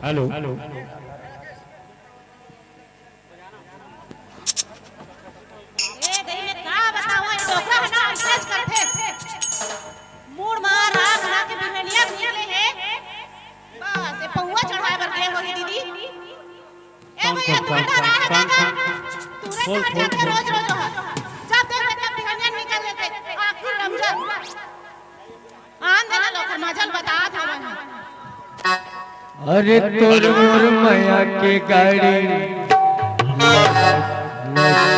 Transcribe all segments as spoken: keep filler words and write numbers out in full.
Hello. ए, दही में का बतावं, ये डोकरा ह ना, ऐसा करथे। मूड़ म राख ला के बिहनिया निकले हे। बस, ये पौवा चढ़ाए बर गए होही दीदी। ए भैया, तू डरा है का? तू रे कहाँ जाथे रोज रोज हो? जब देखबे तब बिहनिया निकल लेथे। आखिर रमजान। आन देना लोग, मजल बतात हवन। अरे तोर मोर मया के गाड़ी,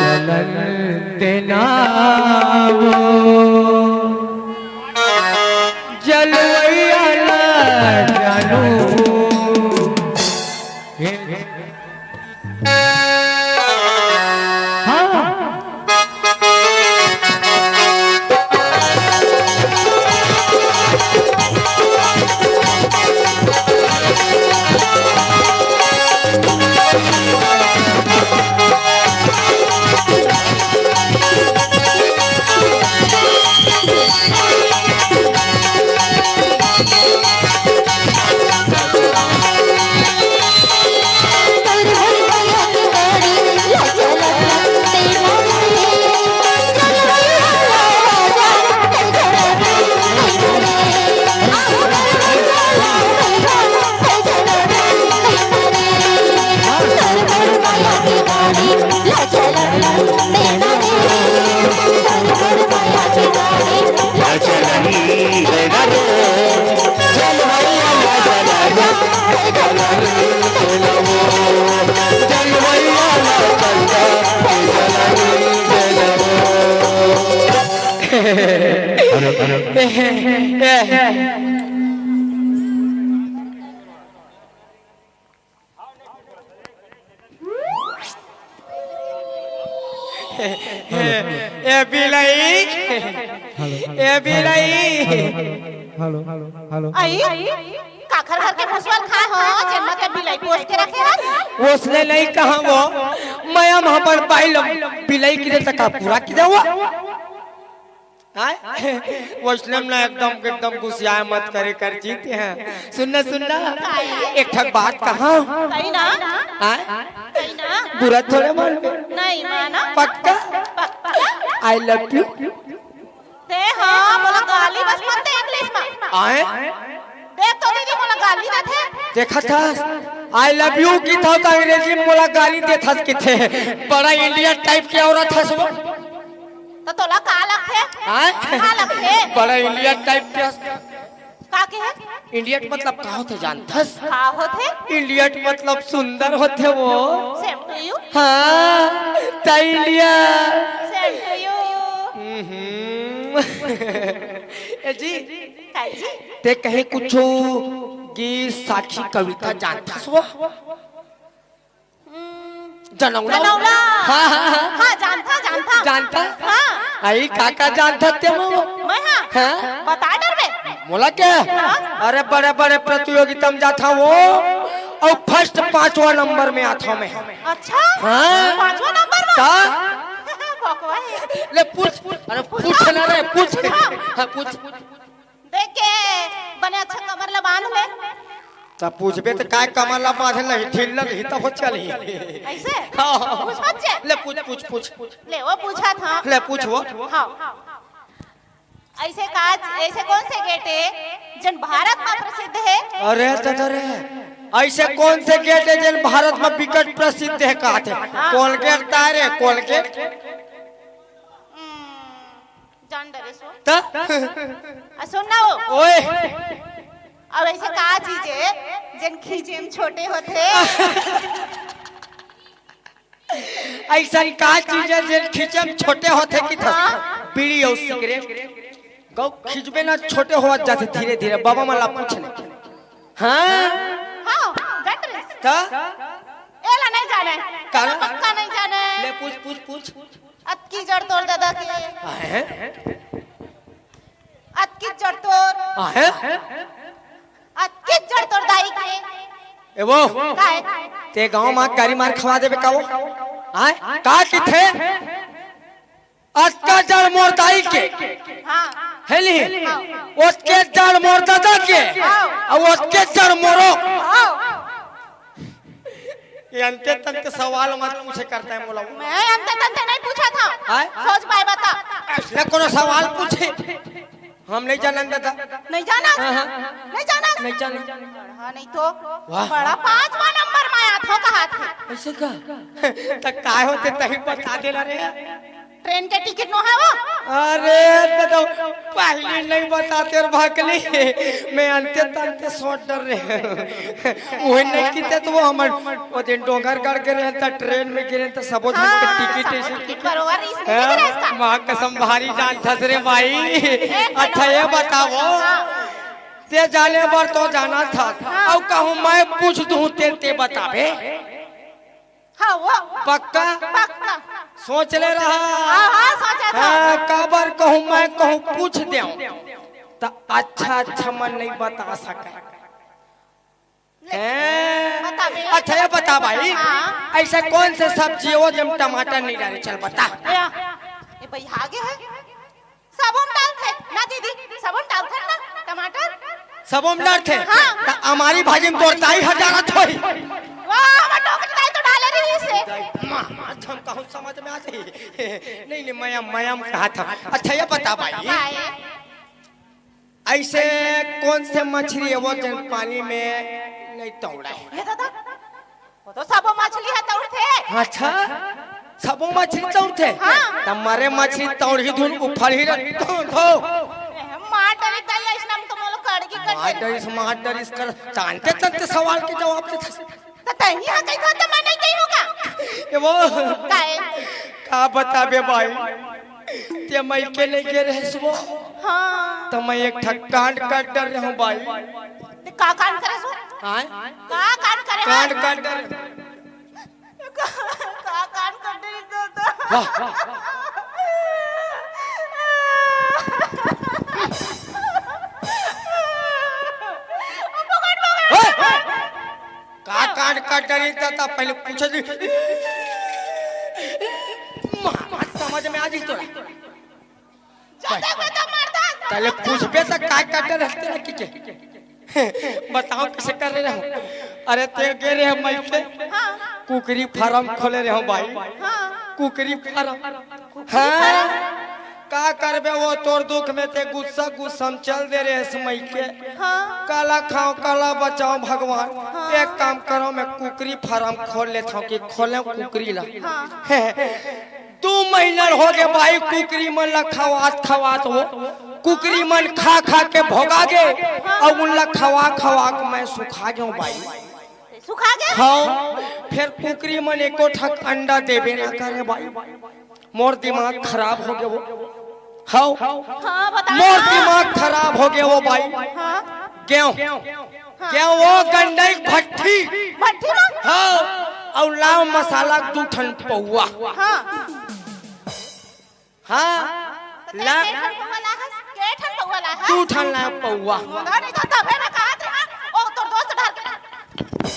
चलन तेना वो जलवैया ना जानू। हे, हाँ। ए बिलाई, हेलो। ए बिलाई। Hello, hello, hello. आई, काखर घर के मुसवा ल खाए हो, जेन म ते बिलाई पोस के रखे हस? ओसने नहीं कहा वो, मया म अपन बाई ल बिलाई किदे त का पूरा किदे वो। आय? वैष्णव ना एकदम, एकदम गुस्सियाए मत करे कर जीत है। सुन ना, सुन ना। एक ठक बात कहा। कही ना। आय? कही ना। बुरा थोड़े मान। नहीं माना। पक्का? पक्का। I love you। ते हाँ, मोला गाली बस मत दे English में। आय? देख तो दीदी, मोला गाली देथे। देखा था, I love you की था तो अंग्रेजी में मोला गाली देथा किथे। बड़ा Indian type के औरत हस वो। त तोला का लगथे? हाँ? का लगथे? बड़ा Indian type के हस। का के हे? Indian मतलब का होथे जानथस? का होथे? Indian मतलब सुंदर होथे वो। Same to you। हाँ, त India। Same to you। हम्म। ए जी, का जी? ते कहीं कुछू गीत, साखी, कविता जानथस वो? हम्म, जनौला। जनौला। हाँ, हाँ, हाँ। हाँ, जानथा, जानथा। जानथा? हाँ। आई, का, का जानथा ते मो? मैं हाँ। हाँ? बता डरबे। मोला क्या? हाँ। अरे, बड़े, बड़े प्रतियोगिता में जाथा वो, और first पांचवा नंबर में आता मैं। अच्छा? हाँ। पांचवा नंबर में? का? बकवास। ले पूछ, अरे पूछ ना रे, पूछ। हाँ। हाँ, पूछ। देख के बने अच्छा कमर ला बांध ले। त पूछबे त काय कमर ला बांधे लही, ढील लही त हो चलही। ऐसे? हाँ, हाँ। पूछ बच्चे। ले पूछ, पूछ, पूछ। ले वो पूछा था। ले पूछ वो। हाँ। ऐसे का, ऐसे कौन से गेट है जन भारत में प्रसिद्ध है? अरे त, त रे, ऐसे कौन से गेट है जन भारत में बिकट प्रसिद्ध है कहथे? हाँ। Colgate त रे, Colgate। हम्म। जान डरे सो। त? आ, सुन ना वो। ओए। अब ऐसे का चीज है, जेन खींचे में छोटे होथे? ऐसन का चीज है, जेन खींचे में छोटे होथे कि त? हाँ। बीड़ी और सिगरेट। गौ खींचबे ना, छोटे होवत जाथे धीरे धीरे। बाबा मन ला पूछ ले। हाँ। हाँ, जान डरे। त? एला नहीं जाने। काला? पक्का नहीं जाने। ले पूछ, पूछ, पूछ। अतकी जड़ तोर दादा के। हैं? अतकी जड़ तोर। हैं? अतकी जड़ तोर दाई के। ए वो। काय? ते गांव मा गारी मार खवा देबे का वो? आय? का किथे? अतका जड़ मोर दाई के। हाँ। है नहीं? हाँ। ओतके जड़ मोर दादा के। हाँ। और ओतके जड़ मोरो। हाँ। ये अंते तंते सवाल मत पूछे करता है मोला। मैं अंते तंते नहीं पूछा था। आय? सोच पाए बता। ऐसे कोनो सवाल पूछे? हम नहीं जानन दादा। नहीं जाना? हाँ, हाँ। नहीं जाना? नहीं जाना। हाँ, नहीं तो। वाह। बड़ा पांचवा नंबर में आया था, कहा था। ऐसे का? त काय होते तही बता देला रे। ट्रेन के टिकट नो है वो। अरे, त तो पहले नहीं बताते और भकली। मैं अंते तंते सोच डर रहे हैं। वही नहीं किते तो वो हमर, वो दिन डोंगरगढ़ गिरे त ट्रेन में गिरे त सबो झन के हाँ, टिकट ऐसे सबो टिकट बरोबर, इसमें हाँ, नहीं गिरा इसका। माँ कसम भारी जान थस रे भाई। एक अच्छा, ये बताओ, हाँ। ते जाने बर तो जाना था। हाँ। अब कहूँ मैं पूछ दूँ ते, ते बताबे? हाँ, वो। पक्का? पक्का। सोच ले रहा। हाँ, हाँ, सोचा था। हाँ, काबर कहूँ मैं कहूँ पूछ देऊँ। त अच्छा, अच्छा मन नहीं बता सका। ले, हैं? बता बे। अच्छा, ये बता भाई, हाँ। ऐसा कौन से सब्जी हो जब टमाटर नहीं डाले? चल बता। या, ये भाई आगे है। सबो म डालथे ना दीदी, सबो म डालथे ना टमाटर। सबो म डालथे? हाँ। त अमारी भाजी म तोर दाई ह डालत होही। वाह, हमर नौकरी दाई तो डाले रही से। माँ, माँ, हम कहूँ समझ में आथे। नहीं, नहीं, मया, मया म कहा था। अच्छा, ये बता भाई, काय? ऐसे कौन से मछली है वो जन पानी में नहीं तौड़ा है? ये दादा, वो तो सबो मछली ह तौड़थे। अच्छा, सबो मछली तौड़थे? हाँ। त मरे मछली तौड़ही धुन उफड़ही रह-, धो, धो। ए, मार डरी तई अइसना म तो मोला कड़गी कर मार डरी। डरिस, मार डरिस कर, जानते तंते सवाल के जवाब देथे। त तही ह कहिथो त मैं नहीं कही होगा। ए वो। काय? का बताबे भाई? ते मइके नहीं गे रहेस वो। हाँ। त मैं एक ठक कांड कर डर रहे हूँ भाई। ते का कांड करे सो? हाँ? का कांड करे कांड हस? कर डर। का, का कांड कर डर रहे तो, तो? वाह, वाह। पकड़, पकड़। ओए! का कांड कर डरी त, त पहले पूछे जी। माँ, माँ, समझ में आ जी तोरा। चल, देख, मैं तो मरता। पहले पूछबे त का कर डरे रहते ना कि के? बताओ कैसे कर रहे हो? अरे ते गे रहे मइके हाँ। कुकरी फार्म खोले रहे हो भाई। हाँ। कुकरी फार्म। हाँ। का करबे वो तोर दुख में ते गुस्सा गुस्सा म चल दे रहे हस मइके। हाँ। काला खाओ काला बचाओ भगवान। हाँ। एक काम करो मैं कुकरी फार्म खोल लेथव कि खोले कुकरी ला। हाँ। दू महीना हो गे भाई, कुकरी मन ला खवात खवात वो, कुकरी मन खा खा के भोगा गे, अउ उन ला खवा खवा के मैं सुखा गेव भाई। सुखा गे? हाँ, फेर कुकरी मन एको ठक अंडा देबे ना करे भाई। मोर दिमाग खराब हो गे वो। हाँ, हाँ, बता। मोर दिमाग खराब हो गे वो भाई। हाँ। गेव। हाँ। गेव वो गंडई भट्ठी। भट्ठी में? हाँ, अउ लाव मसाला दू ठन पौवा। हाँ। हाँ, त ला। के ठन पौवा लाहस? के ठन पौवा लाहस? दू ठन लाव पौवा। अरे, तो तभे मैं कहत रहा, ओ, तोर दोस्त डर के ना।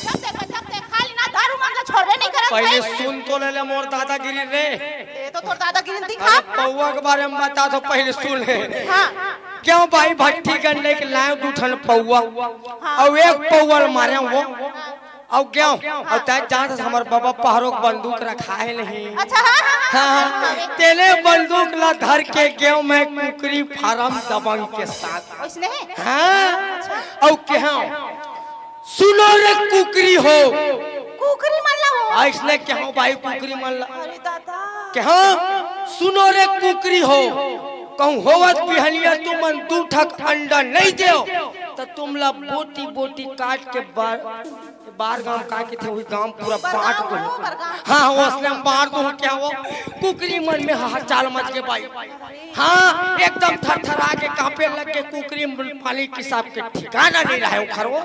जब देखो, जब देखो, खाली ना दारू मन ला छोड़बे नहीं करत पहले भाई। सुन तो ले ले मोर दादागिरी रे। ए तो तोर दादागिरी दिखा। अरे पौवा के बारे में बता तो पहले सुन ले। हाँ। गेव भाई भट्ठी गंडई के लाव दू ठन पौवा। हाँ। अउ एक पौवा ल मारे वो। अउ गेव। अउ तैं जानत हस हमर बबा पहरो के बंदूक रखाय नहीं। अच्छा, हाँ, हाँ, हाँ, हाँ, हाँ। तेने बंदूक ला धर के गेव मैं कुकरी फार्म दबंग के साथ। ओइसने? हाँ। अच्छा। अउ केहेंव सुनो रे कुकरी हो। कुकरी मन ला वो? अइसने केहेंव भाई कुकरी मन ला। अरे दादा। केहेंव सुनो रे कुकरी हो। कहूँ होवत बिहनिया तुमन दू ठक अंडा नहीं देव, त तुमला बोटी बोटी काट के बार, बार गांव का के थे, वही गांव पूरा बांट दो। हाँ, हाँ, ओसने बांट दो, केहेंव कुकरी मन में हाहाचाल मच गे भाई। हाँ, एकदम थरथरा के कांपे लग गे कुकरी मन, पानी किसाब के ठिकाना नहीं रहे ओखर वो।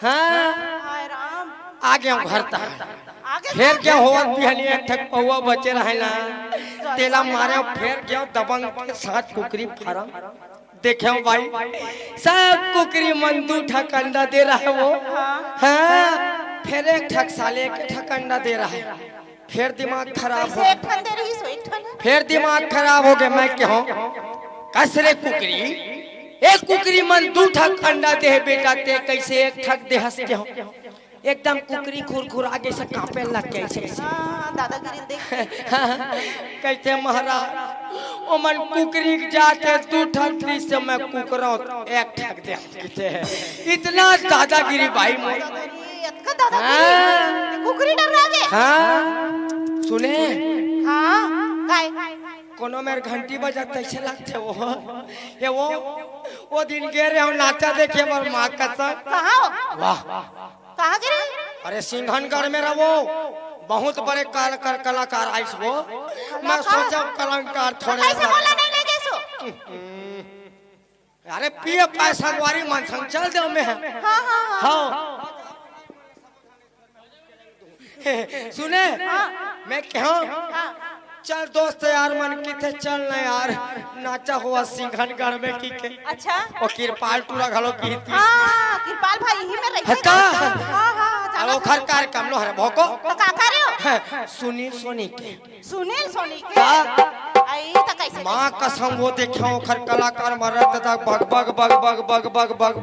हाँ। हाय राम। आ गेंव घर तक। आगे फेर का? गेंव होवत बिहनिया एक ठक पौवा बचे रहे ना, तेला मारेंव, फेर गेंव दबंग के साथ कुकरी फार्म। देखेंव भाई, सब कुकरी मन दू ठक अंडा दे रहे वो। हाँ। हाँ, फेर एक ठक साले एक ठक अंडा दे रहे। फेर दिमाग खराब हो, एक ठन दे रही सो एक ठन। फेर दिमाग खराब हो गे, मैं केहेंव, कस रे कुकरी, एक कुकरी मन दू ठक अंडा दे हे बेटा, ते कैसे एक ठक दे हस केहेंव। एकदम कुकरी खुरखुरा जइसे कांपे लग गे, अइसे, अइसे। हाँ, दादागिरी देख। कहिथे महाराज, ओमन कुकरी के जात हे, दू ठन दृश्य में कुकरा एक ठक दे कहिथे। इतना दादागिरी भाई मोर। अरे, अतका दादागिरी? हाँ। कुकरी डर्रा गे? हाँ। सुने? हाँ, काय? कोनो मेर घंटी बजत तइसे लगथे वो। ये वो, वो दिन गे रहेंव नाचा देखे बर माँ कसम। कहाँ हो? वाह। कहाँ गे रहे? अरे सिंघनगढ़ में रहे वो, बहुत बड़े कल-, कल-, कलाकार आइस वो। मैं कलाकार? सोचेंव कलाकार थोड़े कइसे बार। बोला नहीं ले गए सो? अरे पिए पाए संगवारी मन संग चल देंव मैं। हाँ, हाँ, हाँ। हाँ। सुने, हाँ। मैं कहेंव, हाँ। चल दोस्त यार मन कहिथे चल ना यार, नाचा होवत सिंघनगढ़ में कहिके। अच्छा। अउ किरपाल टूरा घलो कहिथे। हाँ, किरपाल भाई इही में रहिथे। हता। हाँ, हाँ, हाँ, अब जाना ओखर था। कार्यक्रम नो हरे भोको। तो का करे हो? हैं, सुनील सोनी के। सुनील सोनी के? का? आई, तो कइसे माँ देखो? कसम वो देखेंव ओखर कलाकार मरत था बग, बग, बग।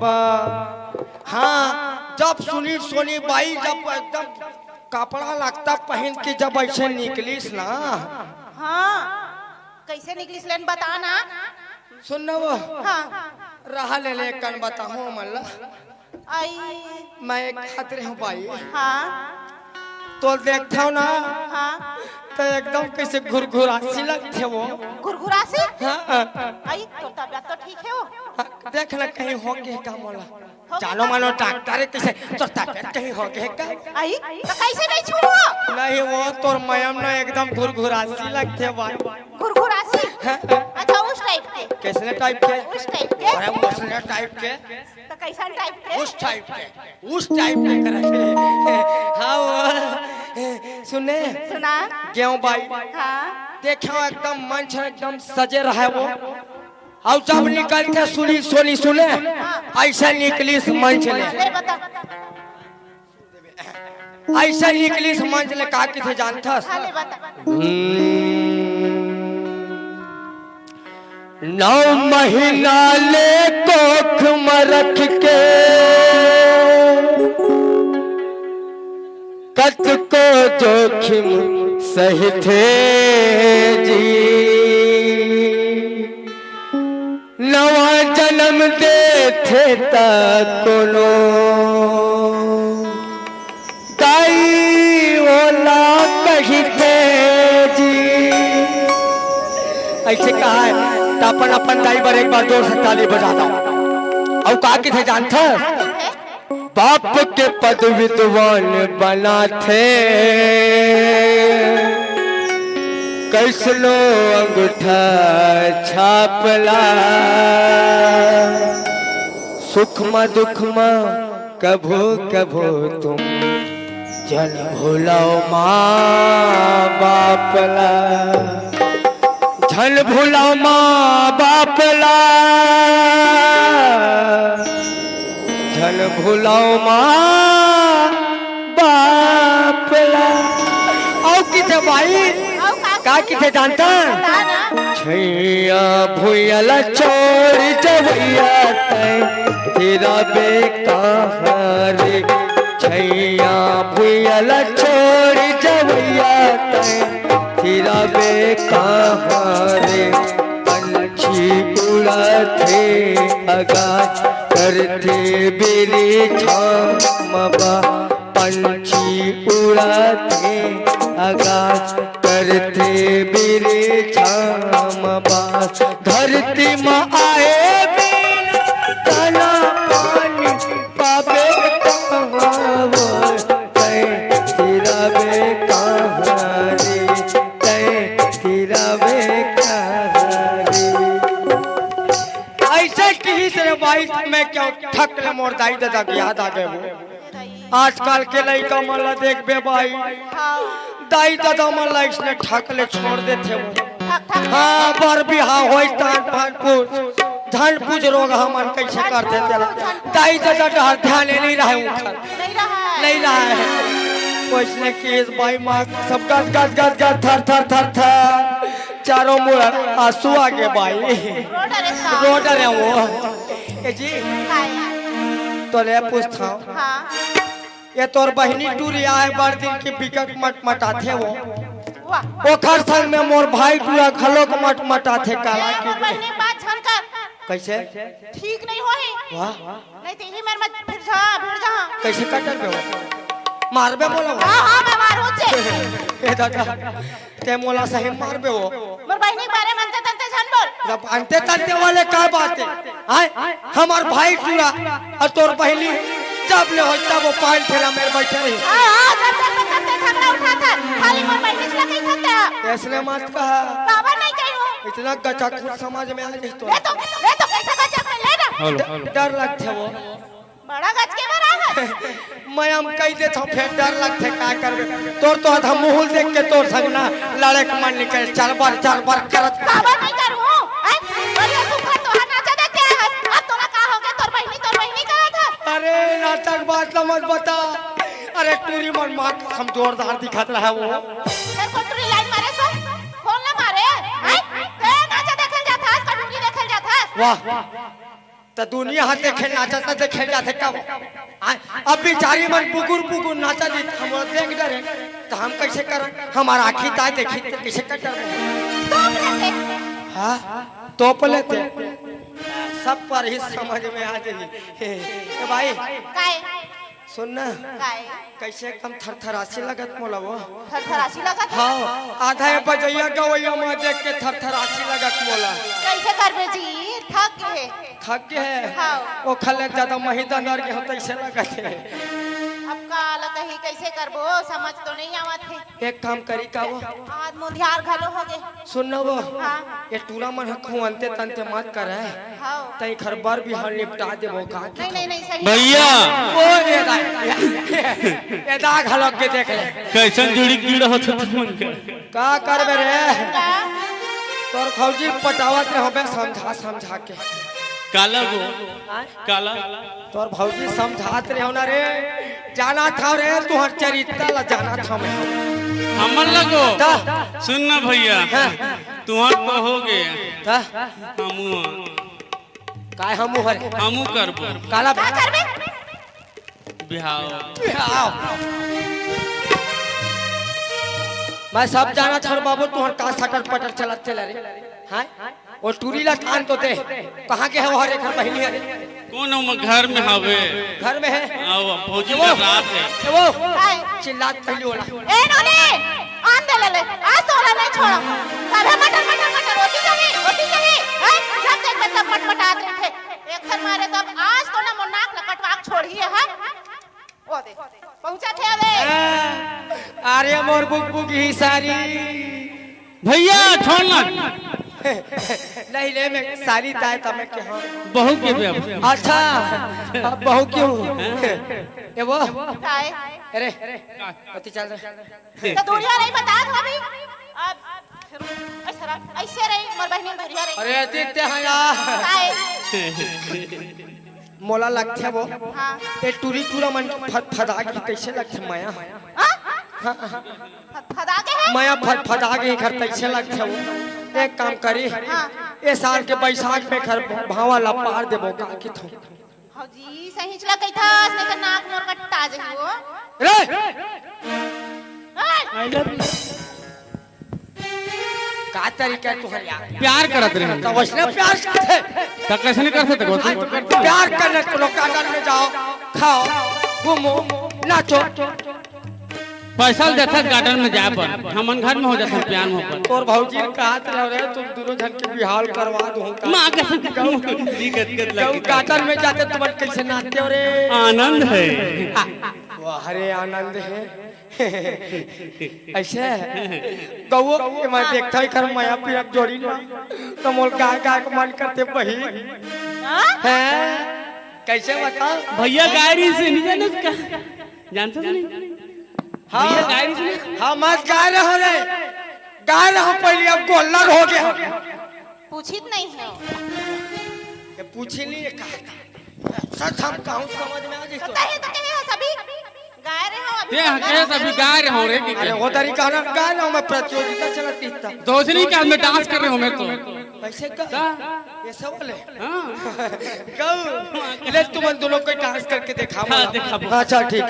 हाँ, जब सुनील सोनी बाई जब एकदम कपड़ा लत्ता पहिन के जब अइसे निकलिस ना। हाँ, कइसे निकलिस लेन बता ना। सुन ना वो। हाँ। रहा ले ले कन बताहूँ मन ला। आई। मैं एक खातिर हूँ बाई। हाँ। तो देखथव ना। हाँ। तो एकदम कइसे घुरघुरासी लगथे वो। घुरघुरासी? हाँ। आई, तोर तबियत तो ठीक हे वो? हाँ, देख ना कहीं हो गे का मोला। जानो मानो डॉक्टर हे, कइसे तोर तबियत कहीं हो गे का? आई, तो कइसे नहीं छुओ? नहीं, वो तोर मयम ना एकदम घुरघुरासी लगथे भाई। घुरघुरासी? हाँ। अच्छा, उस टाइप के? कइसने टाइप के? उस टाइप के? अरे, वइसने टाइप के। तो कइसन टाइप के? उस टाइप के, उस टाइप के करे। हाँ, वो, सुने? सुना? गेहूं बाई। हाँ। देखेंव एकदम मंच एकदम सजे रहे वो। अउ जब निकलथे सुनील सोनी सुने, हाँ। अइसे निकलिस मंच ले। ले बता। अइसे निकलिस मंच ले का कहिथे जानथस? हाँ, ले बता। हम्म। नौ महीना ले कोख म रख के कतको जोखिम सहिथे जी। नवा जनम देथे त कोनो दाई ओला कहिथे जी। अइसे कहा हे, त अपन, अपन दाई बर एक बार जोर से ताली बजा दव। अउ का कहिथे जानथस? बाप के पद विद्वान बनाथे, कइसनो अंगूठा छाप ला। सुख म दुख म कभू कभू तुम झन भुलाव माँ बाप ला। झन भुलाव माँ बाप ला, झन भुलाव माँ बाप ला। अउ कहिथे बाई, अउ का का कहिथे जानथस? बता ना। छैया भुइयां ला छोड़ जवइया तैं, तेरा बे कहाँ रे? छैया भुइयां ला छोड़ जवइया तैं, तेरा बे कहाँ रे? पंछी उड़थे आकाश, धरती बिरिछा म बा। पंछी उड़थे आकाश, धरती बिरिछा म बा। धरती म आए बिन दाना पानी पाबे कहाँ वो, तैं तिराबे कहाँ रे, तैं तिराबे कहाँ रे। अइसे किहिस रे बाई, मैं कहेंव ठक ले मोर दाई ददा के याद आ गे वो। आजकल के लइका मन ला देखबे बाई, हाँ। दाई ददा मन ला अइसने ठक ले छोड़ देथे वो। ठक, ठक। हाँ, बर बिहाव होय तान पान पूछ, झन पूछ रोगहा मन कइसे करथे तेला। दाई ददा डहर ध्यान नइ रहय उंखर। नइ रहय। नइ रहय। वइसने किहिस बाई माँ सब गद गद गद गद थर थर थर थर चारों मुड़ आंसू आ गे बाई। रो डरे सा। रो डरे वो। ए जी, काय? तोले पूछथंव। हाँ। ये तोर बहिनी टूरी आय, बड़ दिन के बिकट मटमटाथे वो। वाह। ओखर संग में मोर भाई टूरा घलोक मटमटाथे, काला वाह, की मोर बहिनी बात झन कर। कैसे? ठीक नहीं होही। वाह। नहीं तो ही मेर मत फिर जा, फिर जा। कैसे कटल बे वो? मारबे मोला। हाँ, हाँ, मैं मारूँ छे। ए दादा, ते मोला सही मारबे वो। मोर बहिनी के बारे में अंते तंते झन बोल। जब अंते तंते वाले का बात है? आय, हमार भाई टूरा अउ तोर बहिनी जब ले हो तब वो पान ठेला मेर बैठे रही। हाँ, हाँ, जब जब तब ते झगड़ा उठाथा, खाली मोर बहिनी से लगे था। इसलिए मत कहा। बाबा नहीं कही हूँ। इतना गचा खुद समाज में आ गई तो। ले तो, ले तो कैसा गचा कर ले ना। हेलो। ड-, डर लगथे वो। बड़ा गच के बरा है। मैं हम कह देत हूँ, फिर डर लगथे, का करबे? तोर तो आधा मुँह देख के तोर संग ना लड़े के मन निकल, चरबर चरबर करत। बाबा नहीं करूँ, हैं? और ये सुखा तो हर नाचा देते हैं, अब तोरा का हो गया? तोर बहिनी, तोर बहिनी कहा था। अरे, नाटक बात ला मत बता। अरे, टूरी मन माँ कसम जोरदार दिखत रहा वो। फिर कोई टूरी लाइन मारे सो? फोन ना मारे, हैं? ते नाचा देखल जात हस, का टूरी देखल जात हस? वाह। त दुनिया ह देखे नाचत, त देखे जाथे कब? आ, अब बिचारी मन पुगुर पुगुर नाचत हे, त हम देख डरे, त हम कैसे करन? हमार आँखी ताय देखी, त कैसे कर डरबो? तोप लेते। हाँ, तोप लेते। सब पर ही समझ में आ जाई। ए भाई, काय? सुन ना, काय? कैसे एकदम थरथरासी लगत मोला वो। थरथरासी लगत हे? हाँ, आधा ये बजैया गवैया में देख के थरथरासी लगत मोला। कैसे करबे जी, थक गे हे। थक गे हे? हाँ। वो खले ज्यादा मही दनर गे हो, तैसे लगत हे। अब का ला कही, कैसे करबो, समझ तो नहीं आवत हे। एक काम करी का वो? आज मुंधियार घलो हो गे। सुन न वो, हाँ। ये टूरा मन ह खूब अंते तंते मत करे। हाँ। तई घर बर बिहाव निपटा देबो का? नहीं, नहीं, नहीं, सही। भैया। ओ, ए दा, ए दा घलक के देख ले। कैसन जुड़ी कीड़ा होत हे तुमन के? का करबे रे? का? तोर भौजी पटावत रहोबे समझा समझा के। काला गो? आय? काला? तोर भौजी समझात रहे हो ना रे, जानत हव रे, तुहर चरित्र ला जानत हव मैं। हमन लगो। त? सुन ना भैया, हाँ। तुहर तो हो गे। त? हमू। काय हमू हरे? हमू करबो। काला का करबे? बिहाव। बिहाव। मैं सब जानत हव बाबू, तुहर का सटर पटर चलत चला रे। हाँ? ओ टूरी ला तान तो दे। कहाँ गे हे वो हरे घर बहिनी हरे? कोन हे, घर में हवे। घर में हे? आओ, भौजी ए वो। का रात हे। ए वो। हाय। चिल्लात पहिली ओला। ए नोनी, आन दे ले ले। आज तो ओला नहीं छोड़ा। कभे मटर, मटर, मटर, ओती जाही, ओती जाही। हैं? जब देख तब मटमटात रहिथे। एक थर मारे तब आज तो ना मोर नाक ल कटवा के छोड़ही हे, हैं? ओ दे, पहुंचा थे अबे। अरे मोर बुकबुक ही सारी। भैया, छोड़ ना। नहीं ले, मैं सारी ताय तमे के हाँ। बहू के बे अब। अच्छा, अब बहू क्यों? ए वो। काय? अरे, अति चल रहे। तो दूरिया नहीं बता दो अभी। अब ऐसे रह, ऐसे रही, मोर बहिनी दूरिया रही। अरे, अति ते हाँ यार। काय? मोला लगथे वो, हाँ। ए टूरी टूरा मन फदफदा के तइसे लगथे मया। हाँ? हाँ। फदफदा के हे? मया फदफदा के घर तइसे लगथे वो। एक काम करी, हाँ। ए साल के बैसाख में घर भावा ला पार देबो का कि थो। हौजी, सहीच ला कहिथस, नहीं तो नाक मोर कटा जाही वो। रे! ओए! I love you। का तरीका हे तुहर यार? प्यार करत रहे। त वइसने प्यार करथे। त कइसने कर सकत हो? प्यार करने को लोग गार्डन में जाओ, खाओ, घूमो, नाचो। पैसा देथस गार्डन में जाए पर, हमन घर में हो जाथन प्यार मोहब्बत। तोर भौजी कहत रहे, तुम दोनों झन के बिहाव करवा दूं का? माँ कसम। गऊ गार्डन में जाते तुमन कइसे नाचते हो रे? आनंद हे। वाह रे, आनंद हे। अइसे गऊ के मैं देखता ही कर मया पिया जोड़ी ना, त मोर गाय गाय के मन करथे बही। हाँ? हैं? कइसे बताओ? भैया गाय रहिस हे, नहीं जानत का? जानत नहीं? हाँ। भैया गाय रहिस हे ना? हाँ, मैं गाय रहों रे। गाय रहों पहिली, अब गोल्लर हो गे। पूछित नहीं हे। ये पूछी नहीं हे का? सच हम कहूँ समझ में आ जाई तो। कहे तो कहे हो सभी। गाय रहे हो अभी। ते हके सभी गाय रहे हो रे, अरे वो तरी कहना गाय रहों, मैं प्रतियोगिता चलत रहिस त। दोसरी का मैं डांस कर रहे हो मैं तो। अइसे का? का? ये सब बोले? हाँ। गऊ, ले तुमन दोनों कोई डांस करके देखा हाँ, मोला। देखा। हाँ, चल ठीक।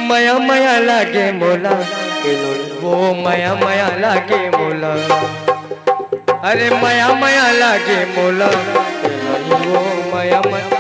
मया मया लागे मोला, वो मया मया लागे मोला। अरे मया मया लागे मोला, वो मया मया।